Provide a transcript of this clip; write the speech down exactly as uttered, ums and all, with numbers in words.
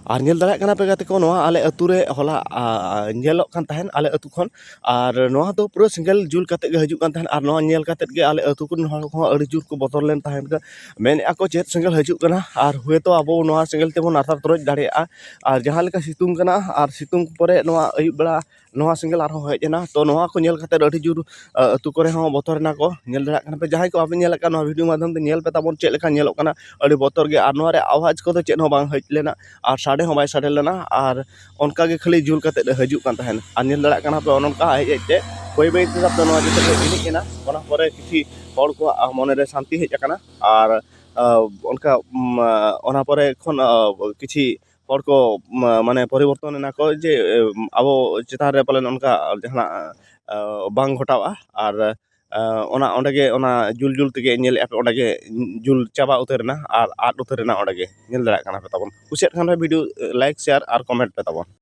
ᱟᱨ ᱧᱮᱞ ᱫᱟᱲᱮᱭᱟᱜ ᱠᱟᱱᱟ ᱯᱮ ᱜᱟᱛᱮ ᱠᱚ, ᱱᱚᱣᱟ ᱟᱞᱮ ᱟᱹᱛᱩ ᱨᱮ ᱦᱚᱞᱟ, ᱟ, ᱧᱮᱞᱚᱜ ᱠᱟᱱ ᱛᱟᱦᱮᱸᱱ ᱟᱞᱮ ᱟᱹᱛᱩ ᱠᱷᱚᱱ, ᱟᱨ ᱱᱚᱣᱟ ᱫᱚ ᱯᱩᱨᱟᱹ ᱥᱮᱸᱜᱮᱞ ᱡᱩᱞ ᱠᱟᱛᱮ ᱜᱮ ᱦᱤᱡᱩᱜ ᱠᱟᱱ ᱛᱟᱦᱮᱸᱱ᱾ ᱟᱨ ᱱᱚᱣᱟ ᱧᱮᱞ ᱠᱟᱛᱮ ᱜᱮ ᱟᱞᱮ ᱟᱹᱛᱩ ᱠᱚᱨᱮᱱ ᱦᱚᱲ ᱠᱚᱦᱚᱸ ᱟᱹᱰᱤ ᱡᱳᱨ ᱠᱚ ᱵᱚᱛᱚᱨ ᱞᱮᱱ ᱛᱟᱦᱮᱸᱱ ᱜᱮ, ᱢᱮᱱᱮᱫᱼᱟ ᱠᱚ ᱪᱮᱫ ᱥᱮᱸᱜᱮᱞ ᱦᱤᱡᱩᱜ ᱠᱟᱱᱟ, ᱟᱨ ᱦᱚᱭᱛᱳ ᱟᱵᱚ ᱱᱚᱣᱟ ᱥᱮᱸᱜᱮᱞ ᱛᱮᱵᱚᱱ ᱟᱛᱟᱨ ᱛᱚᱨᱚᱡ ᱫᱟᱲᱮᱭᱟᱜᱼᱟ᱾ ᱟᱨ ᱡᱟᱦᱟᱸ ᱞᱮᱠᱟ ᱥᱤᱛᱩᱝ ᱠᱟᱱᱟ, ᱟᱨ ᱥᱤᱛᱩᱝ ᱯᱚᱨᱮ ᱱᱚᱣᱟ ᱟᱹᱭᱩᱵ ᱵᱮᱲᱟ ᱱᱚᱣᱟ ᱥᱮᱸᱜᱮᱞ ᱟᱨᱦᱚᱸ ᱦᱮᱡ ᱮᱱᱟ᱾ ᱛᱚ ᱱᱚᱣᱟ ᱠᱚ ᱧᱮᱞ ᱠᱟᱛᱮ ᱟᱹᱰᱤ ᱡᱳᱨ, ᱟ, ᱟᱹᱛᱩ ᱠᱚᱨᱮ ᱦᱚᱸ ᱵᱚᱛᱚᱨ ᱮᱱᱟ ᱠᱚ᱾ ᱧᱮᱞ ᱫᱟᱲᱮᱭᱟᱜ ᱠᱟᱱᱟ ᱯᱮ, ᱡᱟᱦᱟᱸᱭ ᱠᱚ ᱵᱟᱯᱮ ᱧᱮᱞ ᱟᱠᱟᱫ, ᱱᱚᱣᱟ ᱵᱷᱤᱰᱤᱭᱳ ᱢᱟᱫᱽᱫᱷᱚᱢ ᱛᱮ ᱧᱮᱞ ᱯᱮ ᱛᱟᱵᱚᱱ ᱪᱮᱫ ᱞᱮᱠᱟ ᱧᱮᱞᱚᱜ ᱠᱟᱱᱟ, ᱟᱹᱰᱤ ᱵᱚᱛᱚᱨ ᱜᱮ᱾ ᱟᱨ ᱱᱚᱣᱟ ᱨᱮ ᱟᱣᱟᱡᱽ ᱠᱚᱫᱚ ᱪᱮᱫ ᱦᱚᱸ ᱵᱟᱝ ᱦᱮᱡ ᱞᱮᱱᱟ, ᱟᱨ ᱥᱟᱰᱮ ᱦᱚᱸ ᱵᱟᱭ ᱥᱟᱰᱮ ᱞᱮᱱᱟ, ᱟᱨ ᱚᱱᱠᱟ ᱜᱮ ᱠᱷᱟᱹᱞᱤ ᱡᱩᱞ ᱠᱟᱛᱮ ᱦᱤᱡᱩᱜ ᱠᱟᱱ ᱛᱟᱦᱮᱸᱱ᱾ ᱟᱨ ᱧᱮᱞ ᱫᱟᱲᱮᱭᱟᱜ ᱠᱟᱱᱟ ᱯᱮ, ᱚᱱᱮ ᱚᱱᱠᱟ ᱦᱮᱡ ᱦᱮᱡ ᱛᱮ ᱵᱟᱹᱭ ᱵᱟᱹᱭ ᱛᱮ ᱱᱚᱣᱟ ᱡᱚᱛᱚ ᱠᱚ ᱤᱬᱤᱡ ᱮᱱᱟ᱾ ᱚᱱᱟ ᱯᱚᱨᱮ ᱠᱤᱪᱷᱩ ᱦᱚᱲ ᱠᱚᱣᱟᱜ ᱢᱚᱱᱮ ᱨᱮ ᱥᱟᱱᱛᱤ ᱦᱮᱡ ᱟᱠᱟᱱᱟ᱾ ᱟᱨ, ᱟ, ᱚᱱᱠᱟ, ᱩᱢ, ᱟ, ᱚᱱᱟ ᱯᱚᱨᱮ ᱠᱷᱚᱱ, ᱟ, ᱠᱤᱪᱷᱤ ᱦᱚᱲ ᱠᱚ, ᱢᱟ-, ᱢᱟᱱᱮ ᱯᱚᱨᱤᱵᱚᱨᱛᱚᱱ ᱮᱱᱟ ᱠᱚ ᱡᱮ, ᱮ, ᱟᱵᱚ ᱪᱮᱛᱟᱱ ᱨᱮ ᱯᱟᱞᱮᱱ ᱚᱱᱠᱟ ᱡᱟᱦᱟᱱᱟᱜ, ᱟ, ᱵᱟᱝ ᱜᱷᱚᱴᱟᱣᱼᱟ᱾ ᱟᱨ, ᱟ, ᱚᱱᱟ ᱚᱸᱰᱮ ᱜᱮ, ᱚᱱᱟ ᱡᱩᱞ ᱡᱩᱞ ᱛᱮᱜᱮ ᱧᱮᱞᱮᱫᱼᱟ ᱯᱮ, ᱚᱸᱰᱮ ᱜᱮ ᱡᱩᱞ ᱪᱟᱵᱟ ᱩᱛᱟᱹᱨ ᱮᱱᱟ ᱟᱨ ᱟᱫ ᱩᱛᱟᱹᱨ ᱮᱱᱟ᱾ ᱚᱸᱰᱮ ᱜᱮ ᱧᱮᱞ ᱫᱟᱲᱮᱭᱟᱜ ᱠᱟᱱᱟ ᱯᱮ ᱛᱟᱵᱚᱱ᱾ ᱠᱩᱥᱤᱭᱟᱜ ᱠᱷᱟᱱ ᱯᱮ ᱵᱷᱤᱰᱤᱭᱳ, ᱞᱟᱭᱤᱠ, ᱥᱮᱭᱟᱨ ᱟᱨ ᱠᱚᱢᱮᱱᱴ ᱯᱮ ᱛᱟᱵᱚᱱ᱾